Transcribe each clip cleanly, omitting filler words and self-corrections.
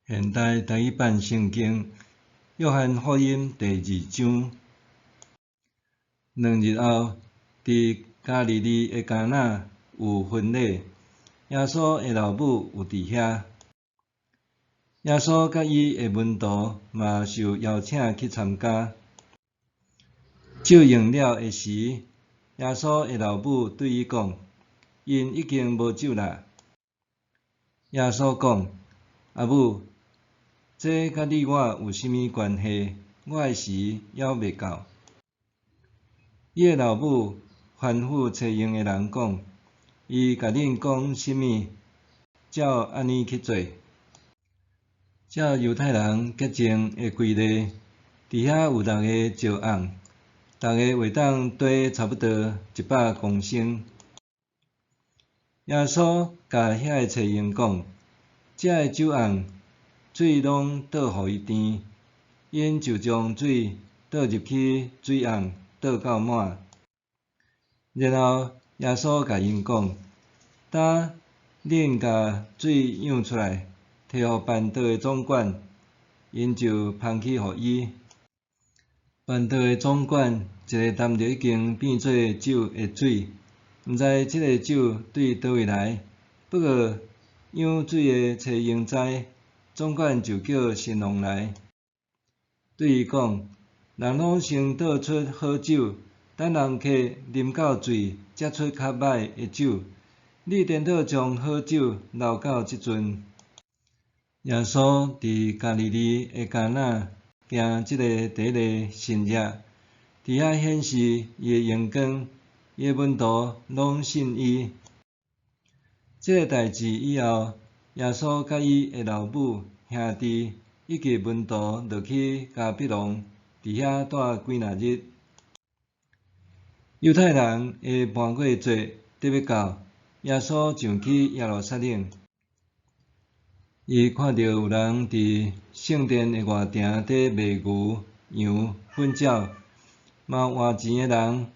現代台語版聖經約翰福音第二章。兩日後，佇加利利的迦拿有婚禮，耶穌的老母有佇遐。耶穌佮伊的門徒嘛受邀請去參加。酒用了的時，耶穌的老母對伊講：𪜶已經無酒啦。耶穌講：阿母，這佮你我有啥物關係？我的時猶未到。伊的老母吩咐揣用的人講：伊共恁講啥物，照按呢去做。照猶太人潔淨的規例，佇遐有六个石甕，逐个會當貯差不多100公升。耶穌共遐个揣用講：遮个酒甕水攏倒予伊甜，𪜶就將水倒入去水甕，倒到滿。然後耶穌共𪜶講：今恁共水漾出來，提予辦桌的總管，𪜶就捧去予伊。辦桌的總管一下澹著已經變做酒的水，毋知這个酒對佗位來。不過漾水的揣用知，總管就叫新郎來，對伊講：人攏先倒出好酒，等人客啉到醉，才出較䆀的酒。你顛倒將好酒留到這陣。耶穌佇加利利的迦拿行這个第一个神跡，佇遐顯示伊的榮光，伊的門徒攏信伊。這个代誌以後，耶穌佮伊的老母、兄弟以及門徒落去迦百農，佇遐蹛幾若日。猶太人的盤過節得欲到，耶穌上去耶路撒冷。伊看著有人佇聖殿的外埕佇賣牛、羊、糞鳥，嘛有換錢的人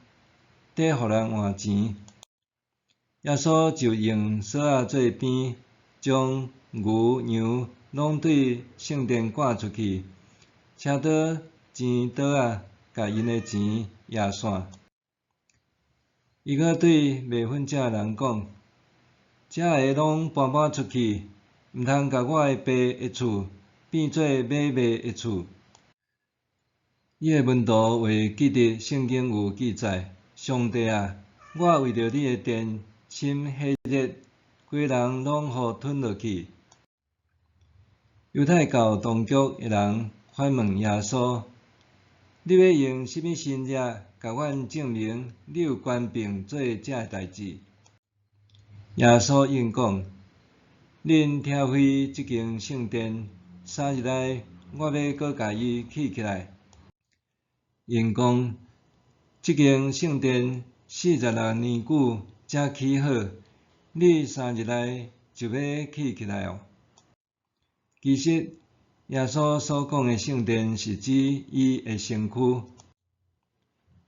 佇予人換錢。耶穌就用索仔做鞭，將牛、羊攏對聖殿趕出去，車倒錢桌仔，共𪜶的錢掖散。伊閣對賣糞鳥的人講：遮个攏搬搬出去，毋通共我的爸的厝變做買賣的厝。伊的門徒會記得聖經有記載：上帝啊，我為著你的殿心火熱，規人攏予吞落去。猶太教當局的人反問耶穌：你欲用啥物神跡，共阮證明你有權柄做這个代誌？耶穌應講：恁拆毀這間聖殿，3日內我欲閣共伊起起來。𪜶講：這間聖殿46年久才起好，你3日內就欲起起來哦？其實，耶穌所講的聖殿是指伊的身軀。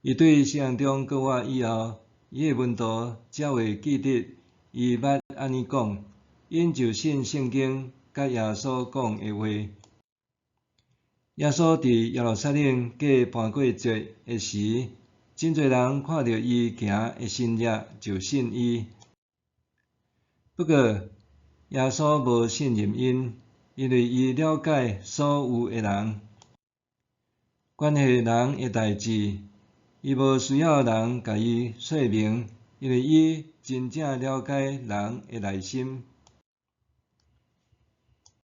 伊對死人中復活以後，伊的門徒才會記得伊捌按呢講，𪜶就信聖經佮耶穌講的話。耶穌佇耶路撒冷過盤過節的時，真濟人看著伊行的神跡，就信伊。不過，耶穌無信任𪜶，因為伊了解所有的人，關係人的代誌，伊無需要人共伊說明，因為伊真正了解人的內心。